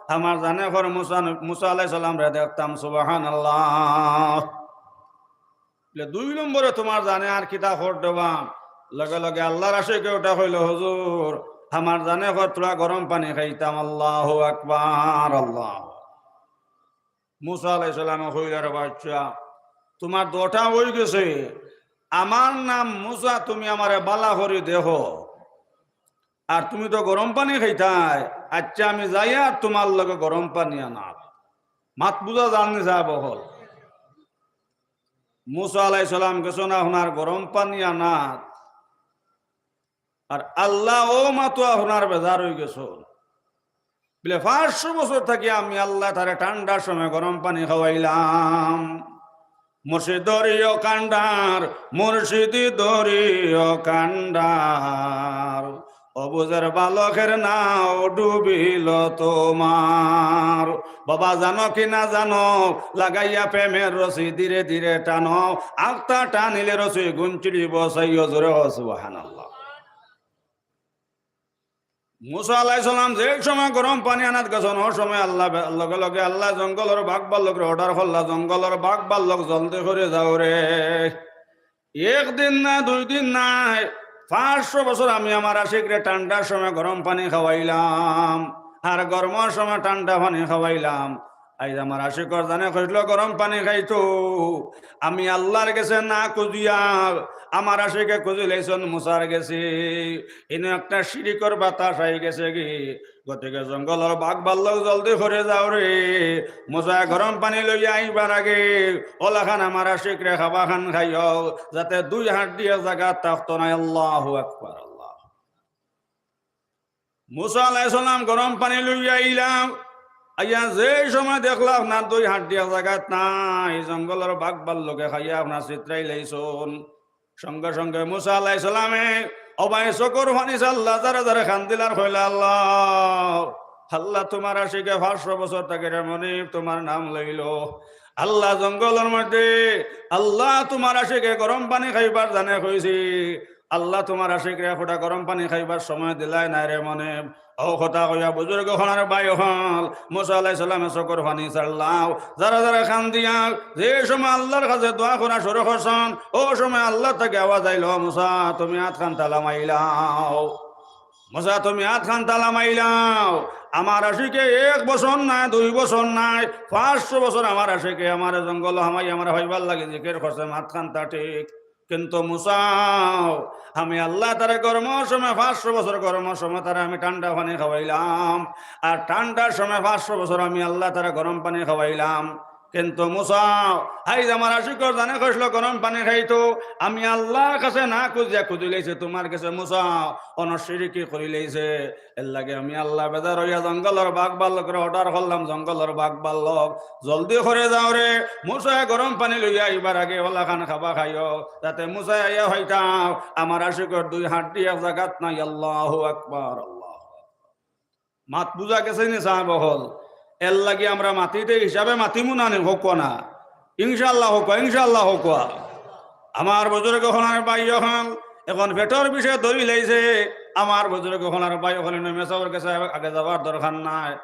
আমার জানে কর মুসা, মুসা আলাইহিস সালামরে দেখতাম।" সুবহানাল্লাহ। বলে, "দুই নম্বরে তুমার জানে আর কিতা কর দেবা?" লগে লগে আল্লাহর আশিকে উঠা কইল, "হুজুর, আমার জানে কর থুড়া গরম পানি খাইতাম।" আল্লাহু আকবার, আল্লাহ। মুসা আলাইহিস সালামে কইলা, "রে বাচ্চা, তুমার দুইটা অই গেছে, আমার নাম মুসা, তুমি আমারে বালা করি দেখো, আর তুমি তো গরম পানি খাইতায়। আচ্ছা, আমি যাইয়ার তুমার লগে গরম পানি আনার।" মাত বুজা যার নি সাব অকল? মুসা আলাইহিস সালাম গেছইন আপনার গরম পানি আনাত, আর আল্লাহ অউ মাতো আপনার বেজার অই গেছইন। বলে, "পাঁচশো বছর থাকি আমি আল্লাহ তারে ঠান্ডার সময় গরম পানি খাওয়াইলাম।" মুর্শিদ দরিও কান্ডার, মুর্শিদ দরিও কান্ডার, অবুঝের বালকের নাও ডুবিল তোমার। বাবা, জানো কি না জানো, লাগাইয়া প্রেমের রশি ধীরে ধীরে টানো, আখতা টানিলে রশি গুঞ্চিড়িব, সাইয় জোরে কও সুবহানাল্লাহ। মুসা আলাইহিস সালাম যে সময় গরম পানি আনাত গেছইন, ও সময় আল্লাহ বে-, লগে লগে আল্লাহ জঙ্গলর বাঘ ভাল্লুকরে অর্ডার করলা, জঙ্গলর বাঘ ভাল্লুক জলদি করি যাও রে। একদিন না, দুই দিন নায়, পাঁচশো বছর আমি আমার আশিকরে ঠান্ডার সময় গরম পানি খাওয়াইলাম, আর গরমর সময় ঠান্ডা পানি খাওয়াইলাম। আইজ আমার আশিকর জানে কইছিল গরম পানি খাইতো, আমি আল্লাহর গেছে না খুজিয়া আমার আশিকে খুজি লাইছইন মুসার গেছে। ইনো একটা শিরিকর বাতাস আই গেছে গি। গতিকে জঙ্গলর বাঘ ভাল্লুক জলদি করি যাও রে। মুসায় গরম পানি লইয়া আইবার আগে অলাখান আমার আশিকরে খাবাখান খাইও, যাতে দুই হাড্ডি এক জাগাত থাকতো নায়। আল্লাহু আকবার, আল্লাহ। মুসা আলাইহিস সালাম গরম পানি লইয়া আইলা, আইয়া যে সময় দেখলা আপনার দুই হাড্ডি এক জাগাত নাই, জঙ্গলর বাঘ ভাল্লুকে খাইয়া আপনার ছিতরাই লাইছইন। সঙ্গে সঙ্গে মুসা আলাইহিস সালামে অবায় চকুর পানি ছাড়লা, জারে জারে কান্দিলা আর কইলা, আল্লাহ, আল্লাহ, তুমার আশিকে পাঁচশো বছর থাকি রে মনিব তুমার নাম লইলো। আল্লাহ, জঙ্গলর মধ্যে আল্লাহ তুমার আশিকে গরম পানি খাইবার জানে কইছি, আল্লাহ তুমার আশিকরে এক ফুটা গরম পানি খাইবার সময় দিলায় নায় রে মনিব। অউ কথা কইয়া বুজুর্গ অকল আর ভাই অকল, মুসা আলাইহিস সালামে চকুর পানি ছাড়লা, জারে জারে কান্দিয়া যে সময় আল্লাহর কাছে দোয়া করা শুরু করছইন, অউ সময় আল্লাহ থাকি আওয়াজ আইলো, মুসা, তুমি আতখান তালা মারিলাও। মুসা, তুমি আতখান তালা মারিলাও। আমার আশিকে এক বছর নায়, দুই বছর নায়, পাঁচশো বছর আমার আশিকে আমারে জঙ্গলো হামাই আমারে পাইবার লাগি জিকির করছে, আতখান তা ঠিক। কিন্তু মুসা, আমি আল্লাহ তারে গরমর সময় পাঁচশো বছর, গরমর সময় তারে আমি ঠান্ডা পানি খাওয়াইলাম, আর ঠান্ডার সময় পাঁচশো বছর আমি আল্লাহ তারে গরম পানি খাওয়াইলাম। কিন্তু মুসা, আইজ আমার আশিকর জানে কইছিল গরম পানি খাইতো, আমি আল্লাহর কাছে না খুজিয়া খুজি লাইছে তুমার গেছে মুসা, অনো শিরিকি করি লাইছে। এর লাগি আমি আল্লাহ বেজার অইয়া জঙ্গলর বাঘ ভাল্লুকরে অর্ডার করলাম, জঙ্গলর বাঘ ভাল্লুক, জলদি করি যাও রে, মুসায় গরম পানি লইয়া আইবার আগে অলাখান খাবা খাইও, যাতে মুসায় আইয়া কইতা, আমার আশিকর দুই হাড্ডি এক জাগাত নাই। আল্লাহু আকবার, আল্লাহু আকবার। মাত বুজা গেছে নি সাব অকল? এর লাগি আমরা মাতিতে হিসাবে মাতিমু না নি, কউক্কা না? ইনশাআল্লাহ কউক্কা, ইনশাআল্লাহ কউক্কা। আমার বুজুর্গ অকল আর ভাই অকল, অখন পেটর বিষে ধরি লাইছে। আমার বুজুর্গ অকল আর ভাই অকল, ইনো মেসাবর গেছে আগে যাবার দরকার নাই,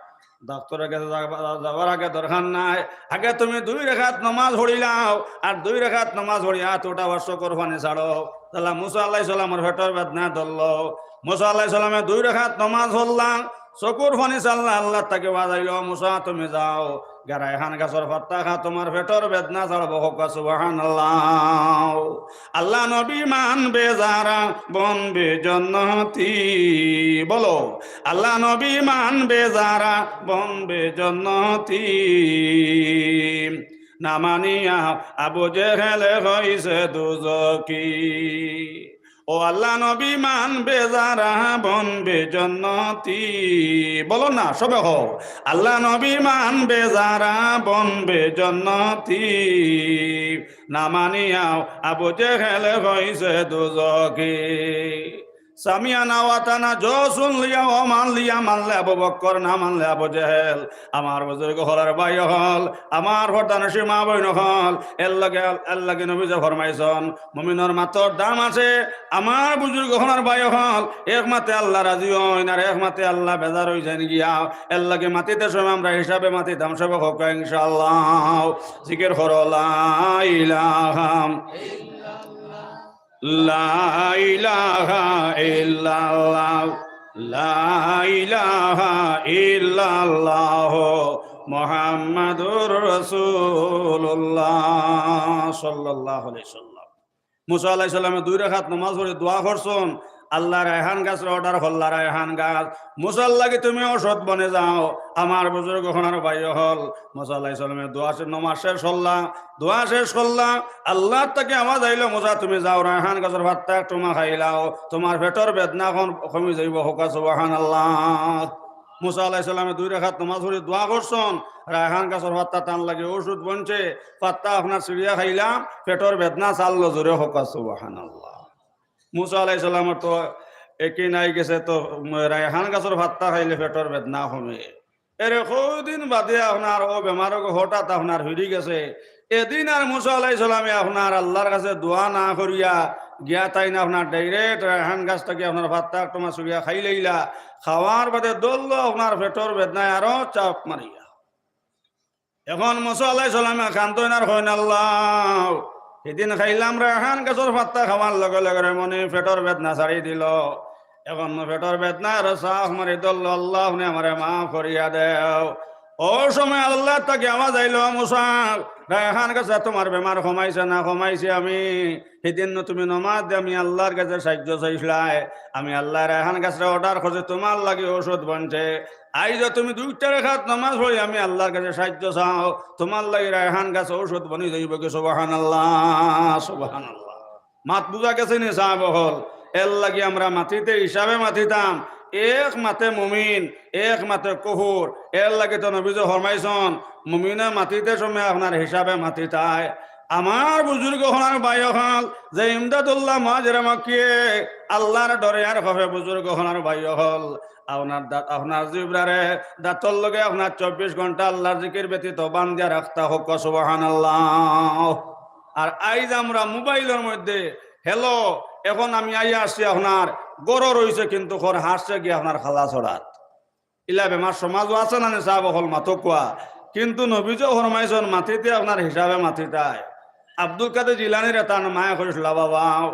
ডাক্তরর গেছে যাবা-, যাবার আগে দরকার নাই। আগে তুমি দুই রাকাত নমাজ পড়িলাও, আর দুই রাকাত নমাজ পড়িয়া আত উঠাও আর চকুর পানি ছাড়ো। তাইলে মুসা আলাইহিস সালামর পেটর বেদনা ধরলো। মুসা আলাইহিস সালামে দুই রাকাত নমাজ পড়লা, চকুর পানি ছাড়লা, আল্লাহ থাকি আওয়াজ আইলো, মুসা, তুমি যাও, গিয়া রায়হান গাছর পাত্তা খাও, তুমার পেটর বেদনা ছাড়বো। কউক্কা সুবহানাল্লাহ। আল্লাহ নবী মানবে যারা বনবে জন্নতি। বলো, আল্লাহ নবী মানবে যারা বনবে জন্নতি। না মানিয়া আবু জেহেল হইছে দুজকি। ও আল্লাহ নবী মানবে যারা বনবে জন্নতি। বলো না, সবে কও। আল্লাহ নবী মানবে যারা বনবে জন্নতি। না মানিয়াও আবু জেহেল হইছে দুজকি। সামিয়ানা ওয়াতানা, যো শুনলিয়া ও মানলিয়া, মানলে আবু বক্কর, না মানলে আবু জেহেল। আমার বুজুর্গ অকল আর ভাই অকল, আমার পর্দানশীন মা বইন অকল, এর লাগি, এর লাগি নবীজিয়ে ফরমাইছইন, মুমিনর মাতর দাম আছে। আমার বুজুর্গ অকল আর ভাই অকল, এক মাতে আল্লাহ রাজি অইন, আর এক মাতে আল্লাহ বেজার অইযাইন গিয়া। এর লাগি মাতিতে সময় আমরা হিসাবে মাতিতাম, সবে কউক্কা ইনশাআল্লাহ। জিকির করো, লা ইলাহা লা ইলাহা ইল্লাল্লাহ, লা ইলাহা ইল্লাল্লাহ, মুহাম্মাদুর রাসূলুল্লাহ সাল্লাল্লাহু আলাইহি ওয়াসাল্লাম। মুসা আলাইহিস সালামে দুই রাকাত নামাজ পড়ি দোয়া করছইন, আল্লায় রায়হান গাছরে অর্ডার করলা, রায়হান গাছ, মুসার লাগি তুমি ঔষধ বনি যাও। আমার বুজুর্গ অকল আর ভাই অকল, মুসা আলাইহিস সালামে দোয়া শে-, নামাজ শেষ করলা, দোয়া শেষ করলা, আল্লাহ থাকি আওয়াজ আইলো, "মুসা, তুমি যাও, রায়হান গাছর পাত্তা এক টুমা খাইলাও, তুমার পেটর বেদনা অখন কমি যাইবো।" কউক্কা সুবহানাল্লাহ। মুসা আলাইহিস সালামে দুই রাকাত নামাজ পড়ি দোয়া করছইন, রায়হান গাছর পাত্তা তান লাগি ঔষধ বনছে, পাত্তা আপনার ছিড়িয়া খাইলা, পেটর বেদনা ছাড়লো, জোরে কউক্কা সুবহানাল্লাহ। মুসা আলাইহিস সালামর তো একিন আই গেছে তো, উম, রায়হান গাছর পাত্তা খাইলে পেটর বেদনা কমে। এরে কয়দিন বাদে আপনার অউ বেমার অগু হঠাৎ আপনার ফিরি গেছে। এদিন আর মুসা আলাইহিস সালামে আপনার আল্লার কাছে দোয়া না করিয়া গিয়া তাইন আপনার direct রায়হান গাছ থাকি আপনার পাত্তা এক টুমা চুরিয়া খাইলাইলা। খাওয়ার বাদে ধরলো আপনার পেটর বেদনায় আরো চাপ মারিয়া। এখন মুসা আলাইহিস সালামে কান্দইন আর কইন, "আল্লাহ, হিদিন খাইলাম রায়হান গাছর পাত্তা খাওয়ার লগে লগে রে মনে পেটর বেদনা ছাড়ি দিল। এখন মো পেটর বেদনা আরো চাপ মারি ধরলো, আল্লাহ, আপনে আমারে মাফ করিয়া দেও।" অউ সময় আল্লার থাকি আওয়াজ আইলো, "মুসা, রায়হান গাছে তুমার বেমার কমাইছে না? কমাইছি আমি। হিদিন নু তুমি নমাজ দি আমি আল্লার কাছে সাহায্য চাইছলায়, আমি আল্লায় রায়হান গাছরে order করছি, তুমার লাগি ঔষধ বনছে। আইজ তুমি দুইটা রেখাত নমাজ পড়ি আমি আল্লার কাছে সাহায্য চাও, তুমার লাগি রায়হান গাছ ঔষধ বনি যাইবো কি।" সুবহানাল্লাহ, সুবহানাল্লাহ। মাত বুঝা গেছে নি সাব অকল? এর লাগি আমরা মাতিতে হিসাবে মাতিতাম, এক মাতে মুমিন, এক মাতে কুফুর। এর লাগি তো নবীজি ফরমাইছন, মুমিনে মাতিতে সময় আপনার হিসাবে মাতিতায়। আমার বুজুর্গ অকল আর ভাই অকল, যে ইমদাদুল্লাহ মুহাজিরে মক্কিয়ে আল্লার ডরে আর খফে বুজুর্গ অকল আর ভাই অকল, আপনার দা-, আপনার জিব্রারে দাঁতর লগে আপনার চব্বিশ ঘন্টা আল্লার জিকির ব্যতীত বান্দিয়া রাখতা হউক, সুবহানাল্লাহ। আর আইজ আমরা মোবাইলর মধ্যে, "হ্যালো, এখন আমি আইয়া আছি আপনার ঘরো রইছে, কিন্তু ঘর হারছে গিয়া আপনার খালা ছড়াত।" ইলা বেমার সমাজও আছে না নি সাব অকল, মাতউক্কা। কিন্তু নবীজিয়ে ফরমাইছন, মাতিতে আপনার হিসাবে মাতিতায়। আব্দুল কাদের জিলানীরে তান মায়ে কইছলা, "বাবা,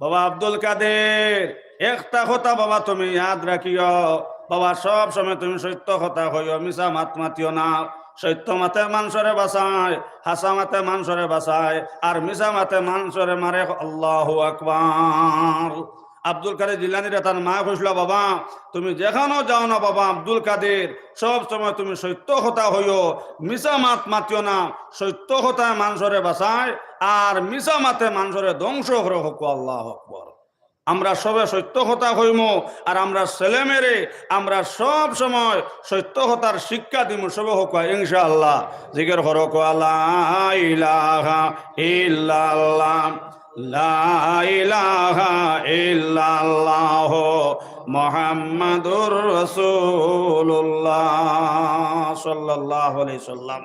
বাবা আব্দুল কাদের, একটা কথা বাবা তুমি ইয়াদ রাখিও, বাবা সব সময় তুমি সত্য কথা কইও, মিছা মাত মাতিও না। সত্য মাতে মানষরে বাঁচায়, হাছা মাতে মানষরে বাঁচায়, আর মিছা মাতে মানষরে মারে।" আল্লাহু আকবার। আব্দুল কাদের জিলানীরে তান মায়ে কইছলা, "বাবা, তুমি যেখানো যাও না বাবা আব্দুল কাদের, সব সময় তুমি সত্য কথা কইও, মিছা মাত মাতিও না। সত্য কথায় মানষরে বাঁচায়, আর মিছা মাতে মানষরে ধ্বংস করে হউক।" আল্লাহু আকবার। আমরা সবে সত্য কথা কইমু, আর আমরা ছেলে মেয়েরে আমরা সব সময় সত্য কথার শিক্ষা দিমু, সবে হউক ইনশাআল্লাহ। জিকির করো, কও, লা ইলাহা ইল্লাল্লাহ। লা ইলাহা ইল্লাল্লাহ মুহাম্মাদুর রাসূলুল্লাহ সাল্লাল্লাহু আলাইহি সাল্লাম।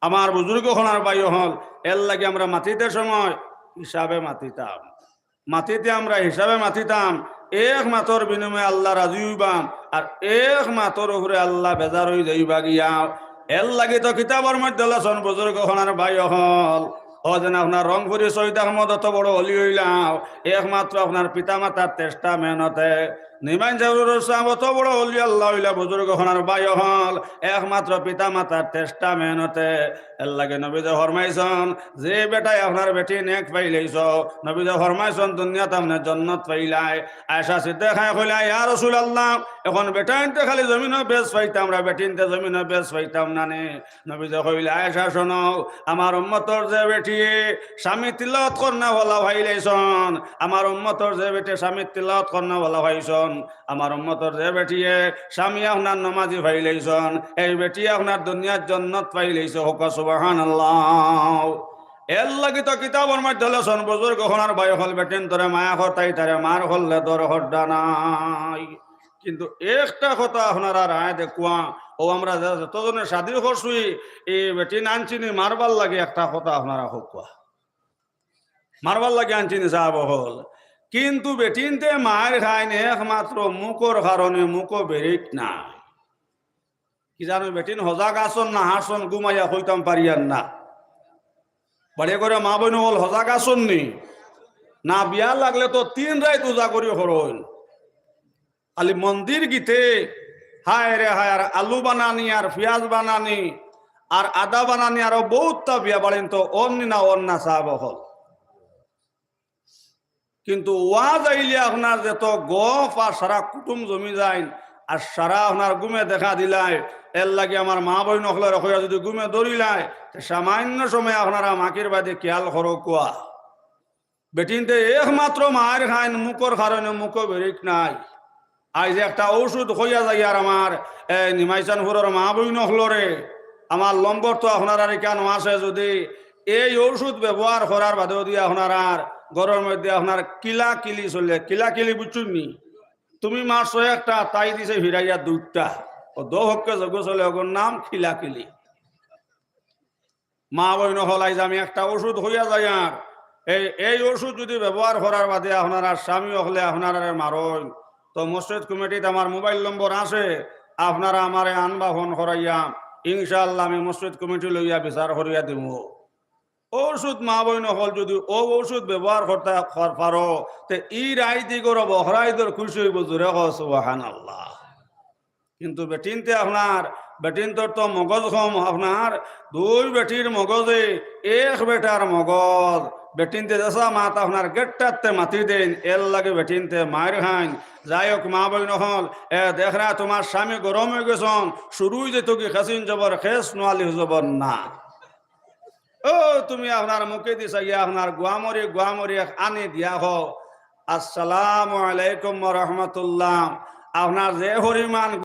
আমার বুজুর্গ অকল আর ভাই অকল, এর লাগি আমরা মাতিতে সময় হিসাবে মাতিতাম, মাতিতে আমরা হিসাবে মাতিতাম, এক মাতর বিনিময়ে আল্লাহ রাজি অইবা, আর এক মাতর উপরে আল্লাহ বেজার অই যাইবা গিয়া। এর লাগি তো কিতাবর মধ্যে লেখছন বুজুর্গ অকল আর ভাই অকল, অউ যেন আপনার রংপুরি সৈয়দ আহমদ অত বড় অলি অইলা, একমাত্র আপনার পিতা মাতার testamentএ। নিমাইন জারুর সাব অত বড় অলি আল্লাহ অইলা, বুজুর্গ অকল আর ভাই অকল, একমাত্র পিতা মাতার testamentএ। এর লাগি নবীজিয়ে ফরমাইছন, যে বেটায় আপনার বেটিন এক পাইলাইছো, নবীজিয়ে ফরমাইছন, দুনিয়াত আপনে জন্নত পাইলায়। আয়েশা সিদ্দিকায় কইলা, "ইয়া রাসূলুল্লাহ, এখন বেটাইন্তে খালি জমিনো বেশ পাইতাম না, বেটিন্তে জমিনো বেশ পাইতাম না নে।" নবীজিয়ে কইলা, "আয়েশা শোনো, আমার উম্মতর যে বেটিয়ে স্বামী তিলাওয়াত করনা ওয়ালা পাইলাইছন, আমার উম্মতর যে বেটিয়ে স্বামী তিলাওয়াত করনা ওয়ালা পাইছন, আমার উম্মতর যে বেটিয়ে স্বামী আপনার নমাজি পাইলাইছন, এই বেটিয়ে আপনার দুনিয়ার জন্নত পাইলাইছে, হউক সুবহানাল্লাহ।" এর লাগি তো কিতাবর মধ্যে লেখছন, বুজুর্গ অকল আর ভাই অকল, বেটিন্তরে মায়া করতায়, তারে মার করলে দর হড্ডা নাই। কিন্তু একটা কথা আপনারা রায় দেখুয়া, অউ আমরা যে যতজনে শাদি করছি, এই বেটিন আনছি নি মারবার লাগি, একটা কথা আপনারা কউক্কা। মারবার লাগি আনছি নি সাব অকল। কিন্তু বেটিন্তে মার খাইন একমাত্র মুখর কারণে, মুখো বেরিক নাই। কি জানো, বেটিন হজাগ আছন না হারছন, ঘুমাইয়া কইতাম পারিয়ার না। বাড়ি ঘরো মা বইন অকল হজাগ আছন নি? না, বিয়া লাগলে তো তিন রাইত উজাগরি করইন। খালি মন্দির গিতে, হায় রে হায়, আর আলু বানানি, আর পিয়াজ বানানি, আর আদা বানানি, আরো বউততা বিয়া বাড়িন তো অর নি না, অর না সাব অকল। কিন্তু ওয়াজ আইলে আপনার যত গফ আর সারা কুটুম জমি যাইন, আর সারা আপনার ঘুমে দেখা দিলায়। এর লাগি আমার মা বইন অকলরে কইয়া যদি ঘুমে ধরিলায়, তে সামান্য সময় আপনারা মাকির বাদে খেয়াল করউক্কা। বেটিন্তে একমাত্র মার খাইন, মুখর কারণে মুখো বেরিক নাই। আইজ একটা ঔষধ কইয়া যাইয়ার আমার, এ, নিমাইচানপুরর মা বইন অকলরে, আমার নম্বর তো আপনারার ইকানো আছে, যদি এই ঔষধ ব্যবহার করার বাদে যদি আপনারার ঘরর মধ্যে আপনার কিলাকিলি চলে, কিলাকিলি বুঝছইন নি? তুমি মারছো একটা, তাই দিছে ফিরাইয়া দুইটা। ও দো হককে যোগ চলে, ওগর নাম খিলাখিলি। মা বইন অকল, আইজ আমি একটা ওষুধ কইয়া যাইয়ার, এই, এই ওষুধ যুদি ব্যবহার করার বাদে আপনারার স্বামী অকলে আপনারারে মারইন, তো মসজিদ কমিটিত আমার মোবাইল নম্বর আছে, আপনারা আমারে আনবা ফোন করাইয়া, ইনশাআল্লাহ আমি মসজিদ কমিটি লইয়া বিচার করিয়া দিমু। ওষুধ মা বইন অকল যুদি ও ওষুধ ব্যবহার করতা কর-, পারো, তে ই রাইত ইগর বখরাইদর খুশি অইবো, জোরে কও সুবহানাল্লাহ। কিন্তু বেটিন্তে আপনার, বেটিন্তর তো মগজ কম, আপনার দুই বেটির মগজে এক বেটার মগজ। বেটিন্তে যেসা মাত আপনার গেট্টাতে মাতি দেইন, এর লাগি বেটিন্তে মাইর খাইন। যাই হোক, মা বইন অকল, এ দেখরা তুমার স্বামী গরম অইগেছন, শুরুই যেত কি খেসিন জবর খেস, নোয়ালি জবর না। ও, তুমি আপনার মুখেদি চাইয়া আপনার গুয়ামরি, গুয়ামরি এক আনি দিয়া কও, "আসসালামু আলাইকুম ওয়া রাহমাতুল্লাহ।" আপনার যে পরিমাণ